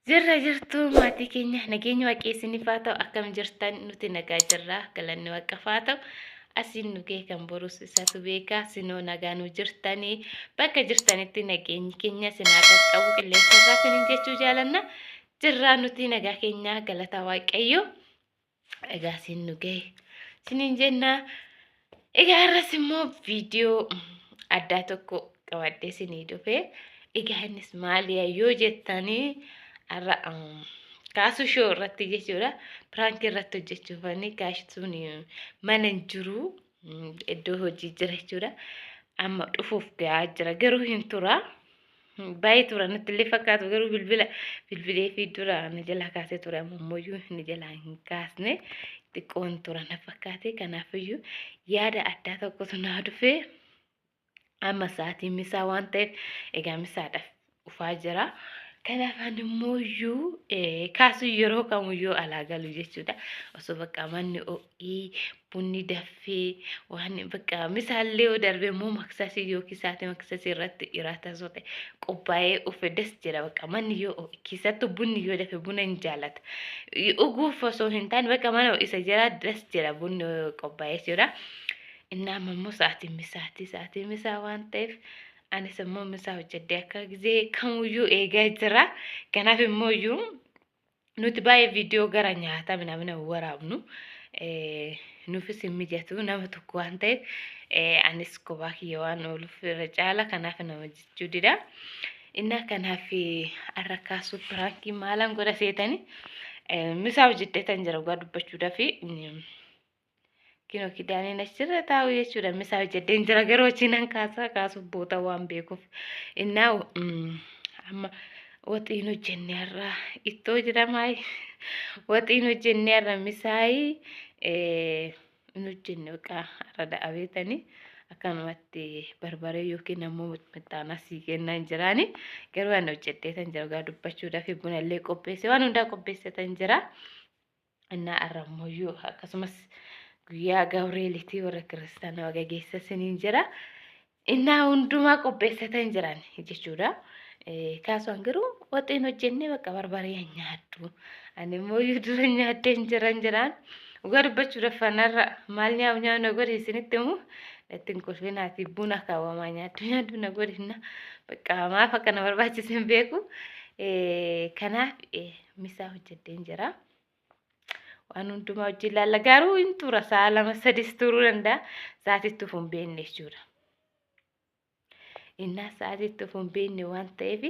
Jirra jirtu maatii keenya, nageenya waaqee isiniif haa ta'u. Akkam jirtan? Nuti nagaa jirra, galanni waaqaaf haa ta'u. Asiin nu ga'e kan borus isatu beeka. Sinoo nagaa nu jirtanii? Bakka jirtanitti nageenyi keenya isin haa qaqqabu, qilleensa irraa isiniin jechuu jaalanna. Jirraa nuti nagaa keenya, galata waaqayyo. Egaa asiin nu ga'e isiniin jenna. Egaa har'as immoo viidiyoo addaa tokko qabadhee isinii dhufe. Egaa innis maali yoo jettanii, har'a kaasuu shoo irratti jechuudha. Piraankii irratti hojjechuufanii kaasuun mana hin jiru, iddoo hojii jira jechuudha. Amma dhufuuf gahaa jira, garuu hin tura. Baay'ee tura natti illee fakkaatu, garuu bilbila bilbilee fi dura na jalaa kaasee ture, amma immoo na jalaa hin kaasne, xiqqoon tura na fakkaate. Kanaafiyyuu yaada addaa tokkotu naa dhufe. Amma sa'aatiin misaa waan ta'eef, egaa misaadhaaf dhufaa jira. Kanaaf ani immoo iyyuu kaasuu yeroo kamuyyuu alaa galu jechuudha. Osoo bakka manni ho'ii, bunni daffee, waan bakka misaallee yoo darbe immoo maksasii yookiin sa'aatii maksasii irratti dhiraata osoo ta'e qophaa'ee ufe das jedha. Bakka manni yoo ho'e, keessattuu bunni yoo dafe, buna hin jaallata. Dhuguuf osoo hin taane, bakka mana isa jira das jedha bunni qophaa'ee jechuudha. Inni amma immoo sa'aatiin misaati. Sa'aatiin misaa waan ta'eef, anis immoo misaa hojjedhee akka gizee kamuyyuu eegaa jira. Kanaaf immoo iyyuu nuti baay'ee viidiyoo gara nyaataa minamina waraabnu. Nuufis hin mijatu nama tokko waan ta'eef, anis kophaa kiyya waan ooluuf irra caala kanaaf nama jechuu dida. Inni kanaaf har'a kaasuu piraankii maalan godha seetanii, misaa hojjedheetan jira dhugaa dubbachuudhaaf. Kinoo kidaaneen achirra taa'u jechuudha. Misaa hojjedheen jira, garuu achi nan kaasaa kaasuuf boota waan beekuuf. Innaa amma waxiin hojjenne har'a ittoo jedhamaa, waxiin hojjenne har'a misaayii hin hojjenne, bakka har'a da'abeetanii akkanumatti barbaree yookiin ammoo mixmixaanaa sii kennaan jiraani. Garuu ani hojjedheetan jira dhugaa dubbachuudhaaf, bunallee qopheesse, waan hundaa qopheessetan jira. Innaa har'a ammoo akkasumas guyyaa Gabreelitii, warra kiristaanaa baga geessa isiniin jira. Innaa hundumaa qopheessatan jiran jechuudha. Kaasuun garuu waxiin hojjennee bakka barbaree nyaadhu. Ani immoo dura nyaaddeen jiran jiraan. Dhugaa dubbachuudhaaf fanarra maal nyaa'u nyaa'u na godhe isinitti himu. Ittiin kolfinaati buna kaawwamaa nyaadhu nyaadhu na godhinna. Bakka maaf akka na barbaachise hin beeku. Kanaaf misaa hojjeddeen jira. Waan hundumaa hojii ilaalla, garuu hin tura, sa'a 2 3s turuu danda'a, sa'aatitti dhufu hin beekne jechuudha. Innaa sa'aatitti dhufu hin beekne waan ta'eef,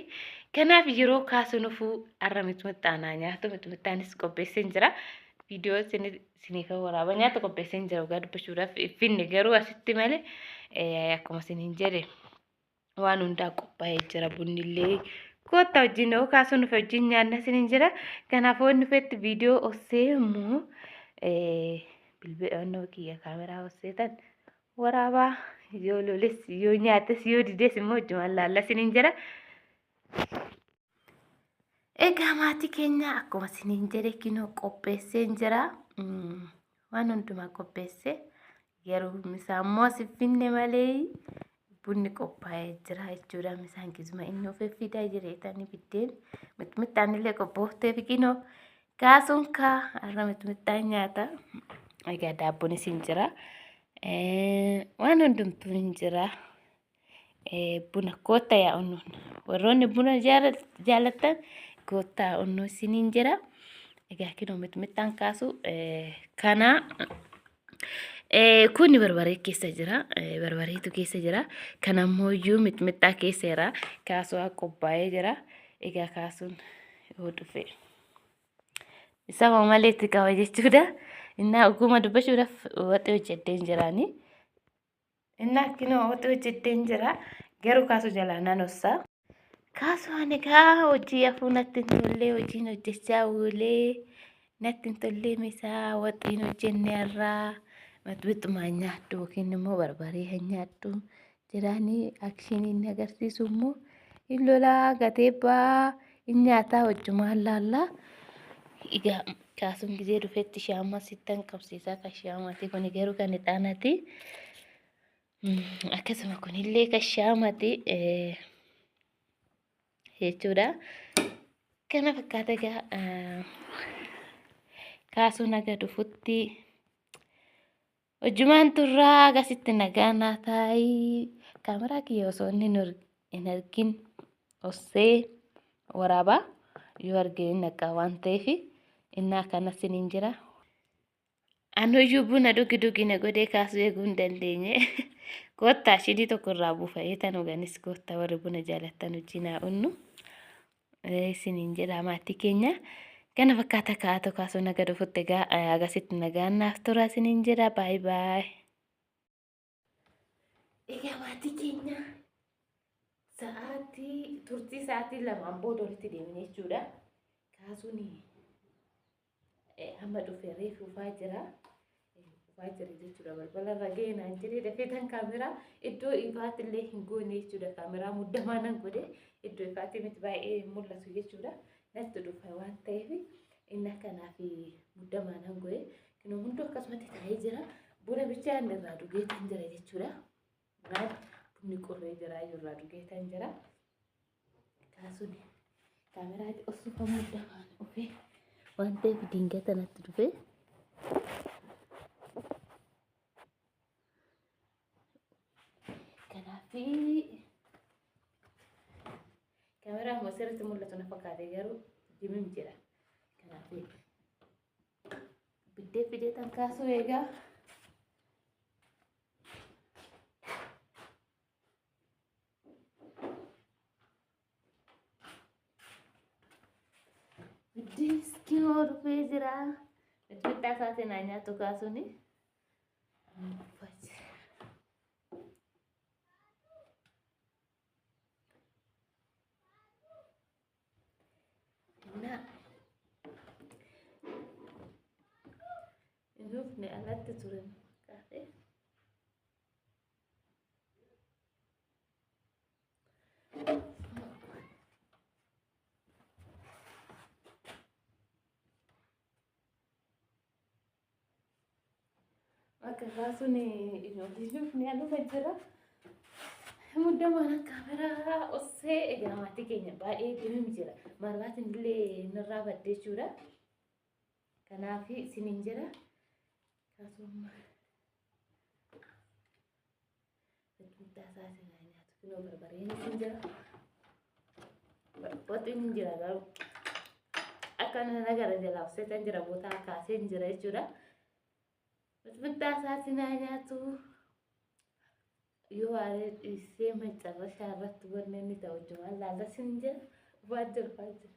kanaaf yeroo kaasu nufuu har'a mixmixaanaa nyaatu, mixmixaanis qopheesseen jira. Viidiyoo isiniif waraaba, nyaata qopheesseen jira dhugaa dubbachuudhaaf, finne garuu asitti malee akkuma isiniin jedhe waan hundaa qophaa'ee jira. Bunnillee koottaa wajjin yoo kaasuun nuuf wajjin nyaanna isiniin jira. Kanaaf waan dhufetti viidiyoo osee immoo bilbila kiyya kaameraa osseetan waraabaa, yoo loles yoo nyaates yoo dides immoo wajjumaan laalla isiniin jira. Egaa maatii keenya, akkuma isiniin jedhe kinoo qopheesseen jira. Waan hundumaa qopheesse, garuu misaa immoo asif finne malee bunni qophaa'ee jira jechuudha. Misaan kisuma inni of fidaa jireetanii biddeen mixmixaan illee qophooftee fi kinoo kaasuun kaa har'a mixmixaan nyaata. Egaa daabboonis hin jira. Waan hundumtuu hin jira. Buna koottaa yaa'uun, warroonni buna jaalattan koottaa onnoo isiniin jira. Egaa kinoo mixmixaan kaasu kana. Kuni barbaree keessa jira. Barbareetu keessa jira. Kan ammoo iyyuu mixmixaa keessa jira. Kaasuu qophaa'ee jira. Egaa kaasuun yoo dhufe isama malee itti qaba jechuudha. Innaa dhuguma dubbachuudhaaf waxii hojjeddeen jiraani. Innaa kinoo waxii hojjeddeen jira. Garuu kaasuu jalaa nan ossaa. Kaasuu ani egaa hojii hafuu natti hin tollee, hojiin hojjechaa oolee natti hin tollee, misaa waxiin hojjenne irraa mixmixumaan nyaadhu yookiin immoo barbaree hin nyaadhu jedhaanii akshinii inni agarsiisu immoo hin lolaa gatee ba'aa hin nyaataa wajjumaan laallaa. Egaa kaasuun gizee dhufetti shaama sittan qabsiisaa, kan shaamaati kuni, garuu kan ixaanaati. Akkasuma kunillee kan shaamaati jechuudha. Kana fakkaata egaa kaasuu naga dhufutti hojjumaan turraa akkasitti nagaa naa taa'ii kaameraa kiyya osoo inni hin argin ossee waraabaa yoo arge hin naqa waan ta'eef inni akkana siniin jira. Anuyyuu buna dhugi dhugi na godhee kaasuu eeguu hin dandeenye. Koottaa shinii tokko irraa buufa'ee tan dhuganis koottaa warri buna jaalattan wajjin haa unnu. Isiniin jedha maatii keenya. Kana fakkaata kaa'atu kaasuu naga dhufutti egaa agasitti nagaan naaf tura isiniin jedha. Baay baay. Egaa maatii keenya sa'aatii turtii sa'aatii lamaan booda walitti deemne jechuudha. Kaasuun amma dhufe reefu ufaa jira. Ufaa jira jechuudha. Balbala irra ga'e naan jedhee dafee tan kaameraa iddoo ifaatti illee hin goone jechuudha. Kaameraa muddamaa nan godhe iddoo ifaatti miti baay'ee hin mul'atu jechuudha. Natti dhufe waan ta'eef inni akkanaaf muddamaa nan godhe. Kinoo hunduu akkasumatti taa'ee jira. Buna bichaan irraa dhugeetan jira jechuudha. Maal bunni qorree jira irraa dhugeetan jira. Kaasuun kaameraatti osoo muddamaan dhufe waan ta'eef dingata natti dhufe. Kanaaf kaameraa immoo sirriitti mul'atu na fakkaate garuu jimim jira. Kanaaf biddee fidee tan kaasuu eegaa. Biddeen kinoo dhufee jira. Mixmixaa isaatiin haa nyaatu kaasuuni. Na hin dhufne alatti ture fakkaate. Akka kaasuun ijoollee dhufne alufa jira. Muddamaan kaameraa ossee egaa maatii keenya baay'ee dimim jira. Marbaatiin illee nurraa badde jechuudha. Kanaaf isiniin jira. Kaasuun mixmixaa isaa isin haa nyaatu. Kunoo barbareen isin jira. Waxiin hin jira garuu. Akka nana gara jalaa osseetan jira bootaa kaasee hin jira jechuudha. Mixmixaa isaa isin haa nyaatu. Yoo aaree dhiisee macarrashaa irratti wanni inni ta'u hojjumaan laalla isin jira. Ufaa jira ufaa jira.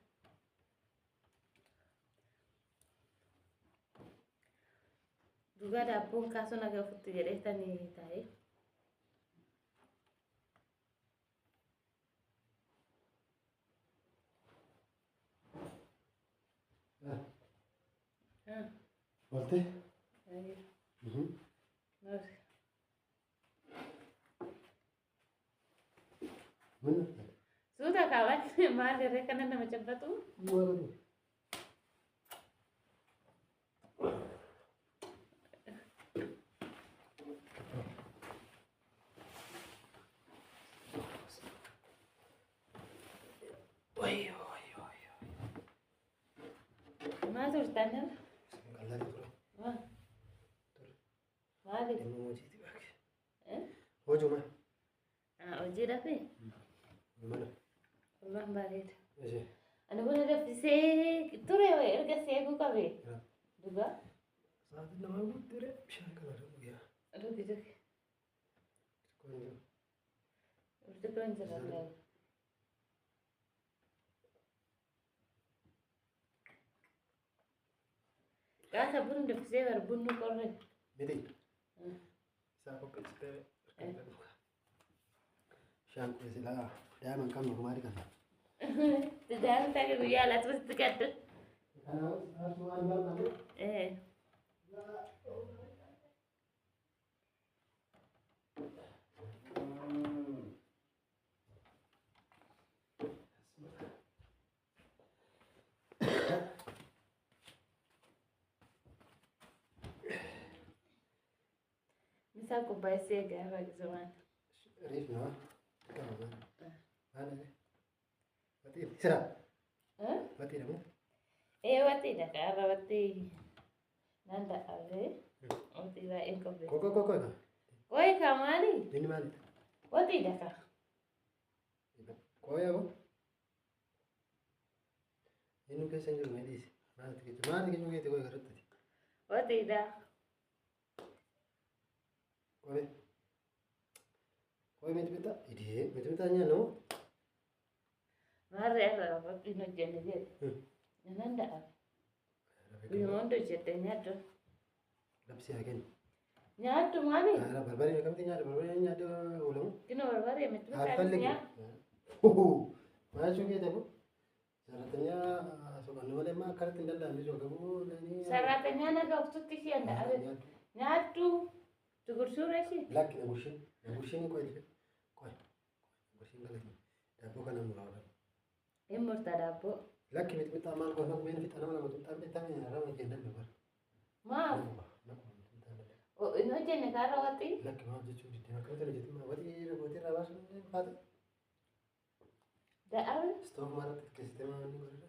Dhugaa daabboon kaasuu naga ofitti jedhee tani taa'ee. Walte? Suuta kaawwan maal irree kana nama cabbatu? Wayyo wayyo wayyo. Maal turtan nama? Qal'aati ture. Maal? Maaliif? Dhimma hojiiti baake. Hojuma. Hojii dafee? Mana. Olmaan bareeda. Ishee. Ani buna danfisee ture erga seeguu qabe. Dhugaa? Sa'aatiin lamaa guuttee bishaan kana dhugu yaa. Dhugi dhugi. Burtukoon jira garuu. Gaafa bunni danfisee bar bunni qorre. Miti. Isaa qopheessitee bishaan kun silaa daa'ima hin qabnu kumaa dhiqata. Daa'ima ta'e guyyaa alaatti wasitti gaddu. Kanaaf waan barbaade. Misaa qopheessee gaafa gisumaan. Reef nama qaba maal? Maal? Waxiin sira. Waxiidha moo? Ee waxiidha kaarra waxii nan dadhabee waxii baay'een qopheesse. Qoqo qoqo egaa. Qoyi kaa maali? Inni maalidha? Waxiidha kaa. Qooyaa moo? Inni keessa hin jiru mee dhiisi. Maaltu keessa maali keessa keetti qoyi irratti? Waxiidha. Qoyi. Qoyi mixmixa? Idee mixmixa nyaanna moo? Maarree irra waxiin hojjenne jedhe. Nan dadhabe. Guyyuma hunda hojjette nyaadhu. Labsii haa kennu. Nyaadhu maali? Barbaree akkamitti nyaadha? Barbaree nyaadha oolamu. Kino barbaree mixmixa nyaadhu. Maal jechuu keeti aboo? Sarratanya soqannu malee maa akkanatti hin danda'amne soqamuu. Sarratanya naga uftutti ishee hin dadhabe. Nyaadhu. Tugursuura ishee. Lakki na gurshiin. Na gurshiin qoy qoy. Gurshiin galatee. Daabboo kana muraa oolama. Hin murta daabboo. Lakki mixmixa maal gosa qubeen fixa nama lama mixmixa mixmixa rama kee danda'u bara. Maaf? Hin hojjenne kaarra waxii? Lakki maal jechuu didee akkamitti hojjetu waxii gootee irraa baasuun ni faata. Dadhabe. Istoof maarratti keessatti maal inni godhudha?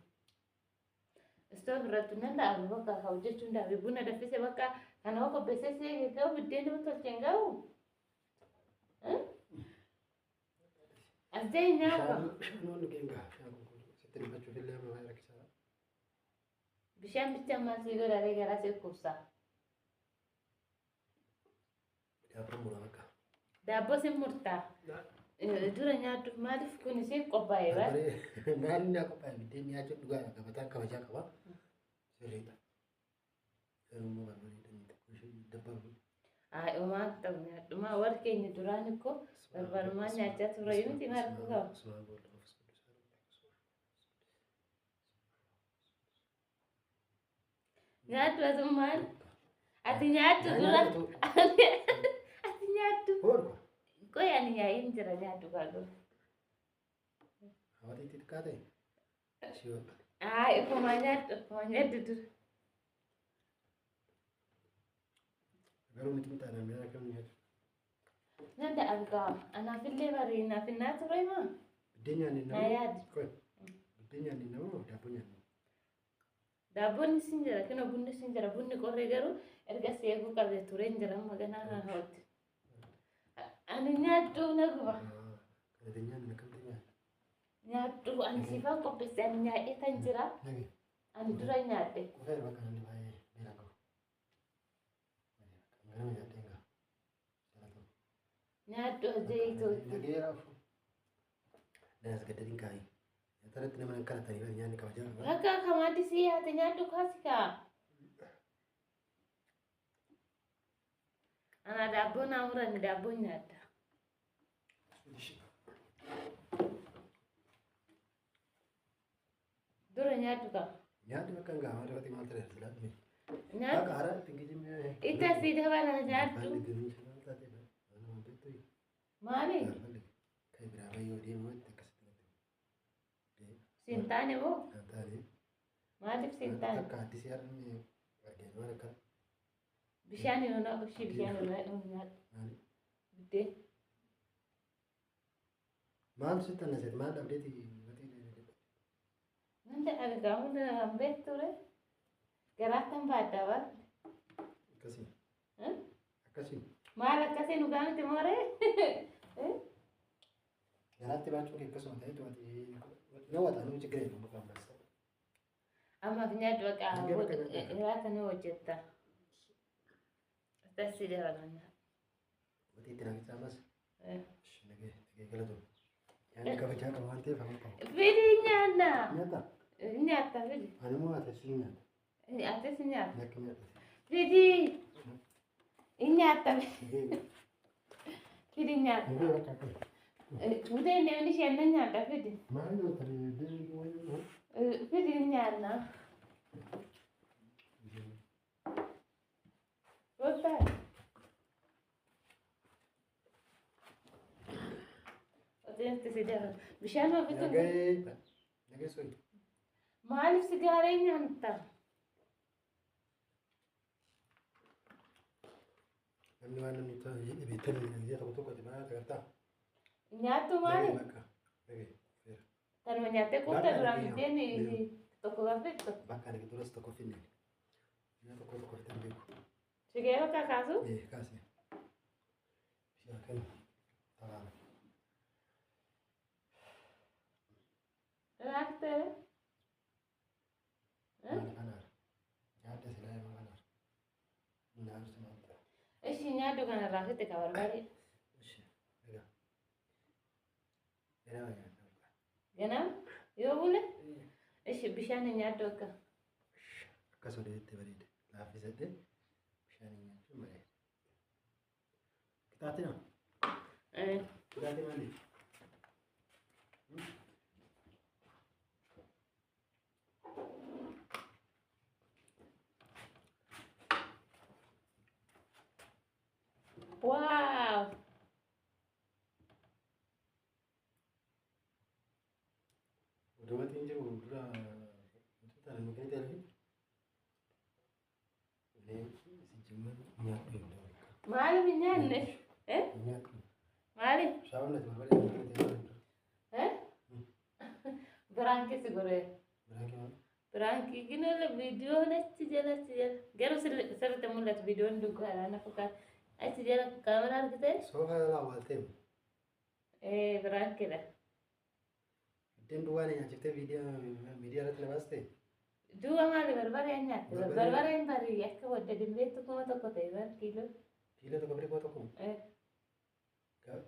Istoof irratti nan dadhabe bakka ka hojjechuun dadhabe buna danfise bakka kana hoo qopheessee si ga'u biddeen nama tolchee hin ga'u. As jee nyaata. Bishaan waan dhugeen gaha bishaan qulqulluu sitti dubbachuuf illee amma baay'ee rakkisaadha. Bishaan bicha maal sii godharee garaa si dhukkubsa. Daabboo muraa bakka. Daabboo sin murtaa. Dura nyaadhu maaliif kun isiif qophaa'e bara? Maal inni qophaa'e biddeen nyaachuun dhugaadha gabataan kabajaa qaba. Sirriidha. Garuu immoo barbareedhaan xiqqoo ishee dabbaru. Haa homaa ta'u nyaadhu maa warri keenya duraan ikkoo barbarumaan nyaachaa ture miti maal qaba? Nyaadhu asummaan ati nyaadhu dura ati nyaadhu. Qoy ani nyaa'een jira nyaadhu kaadhu. Hawwatii xixiqqaa ta'e. Haa ifumaa nyaadhu ifumaa nyaadhu dura. Garuu mixmixaa namni akkam nyaatu. Nan dadhabe kaa anaafillee barii naaf innaa ture maa. Biddeen nyaanni Na nama. yaadi. Qoy biddeen nyaanni nama daabboo nyaanni. Daabboon sin jira kino bunni sin jira bunni qorree garuu erga si eeguu qabde tureen jira amma ganaa haa hawwatu. Ani nyaadhu na guba. Kana nyaanni akkamitti nyaanni? Nyaadhu ani siifan qopheesse ani nyaadhee tan jira. Nage. Ani dura nyaadhe. Qufeera bakka namni baay'ee beela qabu. Ganama nyaadheen gaha. Nyaadhu hojii Nageera afu. Daas gaddadiin kaayii. Nyaatarratti nama hin kadhatanii bari nyaanni kabajaa qaba. Bakka kamaatti si yaate nyaadhu kaasi kaa. Ana daabboo naa murani daabboo nyaadha. Dura nyaadhu kaa. Nyaadhu bakka hin gahaa maal maal ta'e laadhme. Nyaadhu. Bakka hara ittiin geejjibni. Itti asii dabala nyaadhu. Maali? Kan biraa bayyoo deemu akkasitti. Siin taane moo? Maaliif siin taane? Akka addisii harmi arginu maal akka Bishaan yoo naa ishii bishaan yoo naa nyaadhu. maali? Biddeen. Maal sitti annaseet maal dhabdeeti waxii Nan dadhabe kaa hunda namaan beektu ture. Garaattan baaddaa bara. akkasii akkasii Maal akkasii nu gaamti mooree? garaatti baachuun kee akkasuma ta'etu waxii na waxaa nu chiggiree nu bakka ammas. Ammaaf nyaadhu bakka Nagee bakka nyaadhu. garaata ni hojjetta. Akkasii dabala nyaadhu. Waxii itti naafichaa ammas. Nagee nagee galatoom. Nyaanni kabajaa qaba waan ta'eef amma qabu. Fidi nyaanna. Nyaata? Nyaatta fidi. Ani immoo ati si nyaata. Atis nyaata. Lakki nyaata. Fidi. Nyaatta Nagee fidi nyaata. nagee bakka akkana. Budeen deemni isheen na nyaata fidi. Maal nyaata deemni wayyuu. Fidi nyaanna. Gooftaa. Oteenti si dabala. Bishaan ofiitu. Nagee nagee soyi. Maaliif sigaaraa nyaatta? Namni waan namni jedhe beektanii biyya tokko tokkotti maal agartaa? Nyaattu maali? Bakka nagee. Tanuma nyaattee quufta duraan biddeen Tokko kan fixxu. Bakka ani duras tokko finne. Guyyaa tokko tokko fixan beeku. Shigee bakka kaasu? Ee kaase. Bishaan kan tabaara. Raakteera. Maal kanaara? Nyaadda silaa maal kanaara? Nyaarsu maal ta'a? Ishi nyaaddu kanarraa fixe ka barbaade. Ishi egaa. Ganama nyaadda. Ganama yoo bule? Ishi bishaan nyaaddu akka. Akkas olii jettee bareeda. Laaffisadhee bishaan nyaachuun bareeda. Qixaatii nama? Qixaatii maali? Waaw! Dubartiin jiru dura wantoota nu kennite alfi. Sijjimman nyaadhu hin danda'u. Maaliif hin nyaanne? Nyaadhu. Maaliif? Shaawwan nati barbaade nu kennite alfi. Biraan keessa godhee. Biraan kee maal? Biraankii ginoola viidiyoon achi jala achi jala. Garuu sirriitti mul'atu viidiyoon dhugaadha na fakkaata. Achi jala kaameraa argitee? Soofaa jala awwaaltee. Ee biraankiidha. Biddeen duwwaa ni nyaachiftee miidiyaa irratti na baastee? Duwwaa maali barbareen nyaatte? Barbareen- Barbareen barii akka wadda dimbeetti 1000 ta'e bar kiiloo. Kiiloo tokko birrii 1000.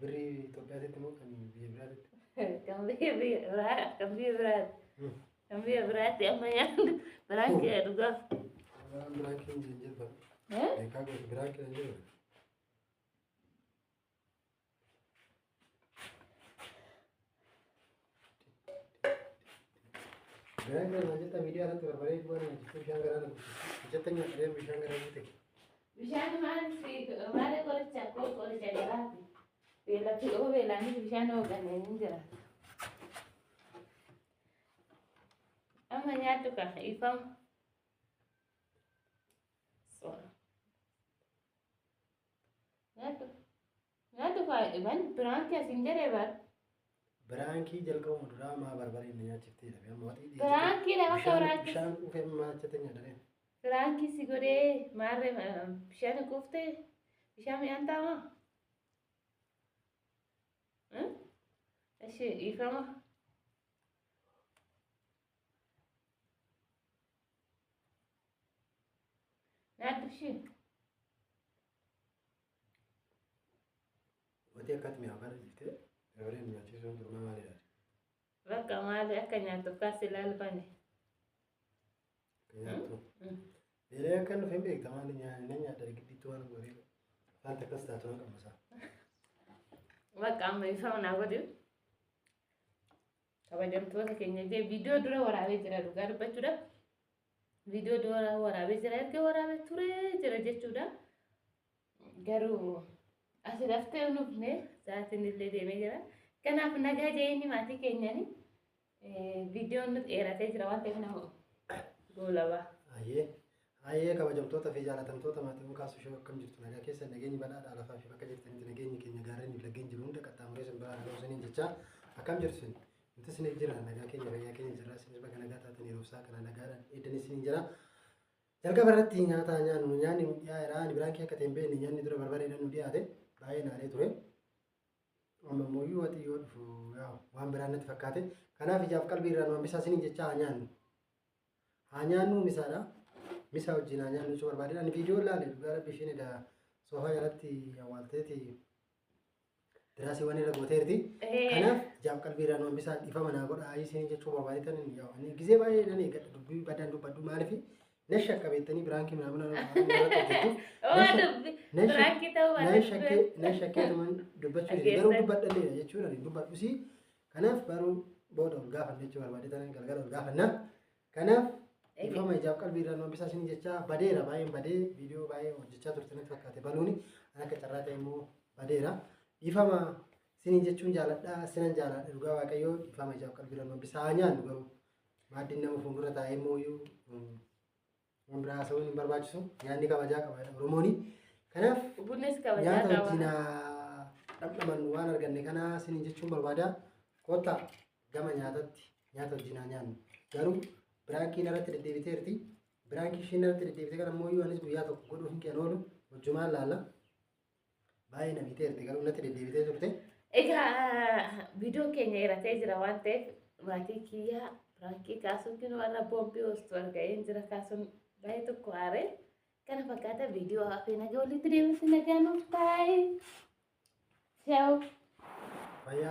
Birrii Itoophiyaatitti moo kan biyya biraatitti? Kan biyya biraa kan biyya biraati. Kan biyya biraatti amma nyaannu biraankiidha dhugaaf. Biraan kee hin jedhu. Beekaa goota biraan kee hin jedhu. Biraan kee naan jetta miidiyaa irratti barbaree duwwaa na nyaachiftee bishaan garaa na guute. Hojjetta nyaadhee bishaan garaa guute. Bishaan maal maal qoricha qoricha garaati. Beelatti oo beelaanis bishaan hooganee hin jiraata. Amma nyaadhu ka ifama. Nyaadhu. Nyaadhu ka iban biraankii asiin jedhee bar. Biraankii jalqabuma duraa maa barbaree na nyaachiftee dha. Amma waxii dhiisite. Biraankiidha bakka Bishaan biraankii. bishaan quufee maa hojjetta nyaadhee. Biraankii si godhee maarree bishaan quuftee bishaan mi'aan taamaa? Ishi ifama. Nyaadhu ishee. Waxii akkatti mi'aawu kana dhiiftee barbaree na nyaachisuun duruma maalidha? Bakka maali akka nyaattuuf kaas ilaalfame. Akka nyaattu. Beelee akka nuuf hin beekta maali nyaanni nyaadha giddiitti waan godhee afaan takkas taatu na qabasa. Bakka amma ifama naa godhu. Kabajamtoota keenya jee viidiyoo dura waraabee jira dhugaa dubbachuudhaaf. Viidiyoo dura waraabee jira erga waraabee turee jira jechuudha. Garuu asi daftee hin dhufne sa'aatiin illee deemee jira. Kanaaf nagaa jeenyi maatii keenyani viidiyoon nuti dheeratee jira waan ta'eef nama goolabaa. Ayyee ayyee kabajamtoota fi jaalatamtoota maatiiwwan kaasuu ishee akkam jirtu nagaa keessa nageenyi badhaadhaa lafaa fi bakka jirtanitti nageenyi keenya gaarreen fi laggeen jiru hunda qaxxaamuree sin biraan ga'u isiniin jechaa akkam jirtu sin nuti isiniif jira nagaa keenya fayyaa keenya jirra isinis bakka nagaa taatan yeroo isaa kana nagaadhaan eeddan isiniin jira. Jalqaba irratti nyaata nyaannu nyaanni nu dhiyaa'eera ani biraan kee akka ta'e hin beekne nyaanni dura barbareedhaan nu dhiyaate baay'ee naaree ture. Amma immoo waxii yoo dhufu waan biraan natti fakkaate kanaaf ijaaf qalbii irraa nu hambisaa isiniin jechaa haa nyaannu. Haa nyaannu misaadha. Misa wajjin haa nyaannu jechuu barbaadeen ani viidiyoo ilaale dhugaa rabbi isheen edaa soofaa jalatti awwaalteeti diraasiiwwan irra gooteerti. Kanaaf ijaaf qalbii irraa nu hambisaa dhiifama naa godhaa isiniin jechuu barbaadetan ani gizee baay'ee nan eeggadha dubbii badaan dubbadhu maaliif na shakka beektanii biraankii minaa minaa irratti hojjettuuf Biraankii ta'uu na shakkeetuman dubbachuu dide garuu dubbadhalleedha jechuun ani dubbadhusi kanaaf baruu booda ol gaafanna jechuu barbaadetan galgala ol gaafanna kanaaf dhiifama ijaaf qalbii irraa nu hambisaa isiniin jechaa badeera baay'een badee viidiyoo baay'ee hojjechaa turte natti fakkaate baluuni ani akka carraa ta'e immoo badeera dhiifama isiniin jechuun jaaladha sinan jaaladha dhugaa waaqayyoo dhiifama ijaaf qalbii irraa nu hambisaa haa nyaannu garuu maaddiin nama fuuldura taa'ee immoo iyyuu waan biraa haasa'uun hin barbaachisu nyaanni kabajaa qaba Oromooni kanaaf Bunnis kabajaa nyaata qaba. wajjin dhamdhamannu waan arganne kana isiniin jechuun barbaada kottaa gama nyaatatti nyaata wajjin haa nyaannu garuu Prankii narratti deddeebiteerti. Prankii ishiin narratti deddeebite kana immoo anis guyyaa tokko godhuu hin kennu oolu wajjumaan laalla. Baay'ee na miiteerti garuu natti deddeebitee turte. Egaa viidiyoon keenya hiratee jira waan ta'eef maatii kiyyaa prankii kaasuun kun warra boombii hoostu arga'een jira kaasuun baay'ee tokko haaree kana fakkaata viidiyoo hafee nagaa walitti deemsi nagaa nuuf taa'e. Ciao. Fayyaa.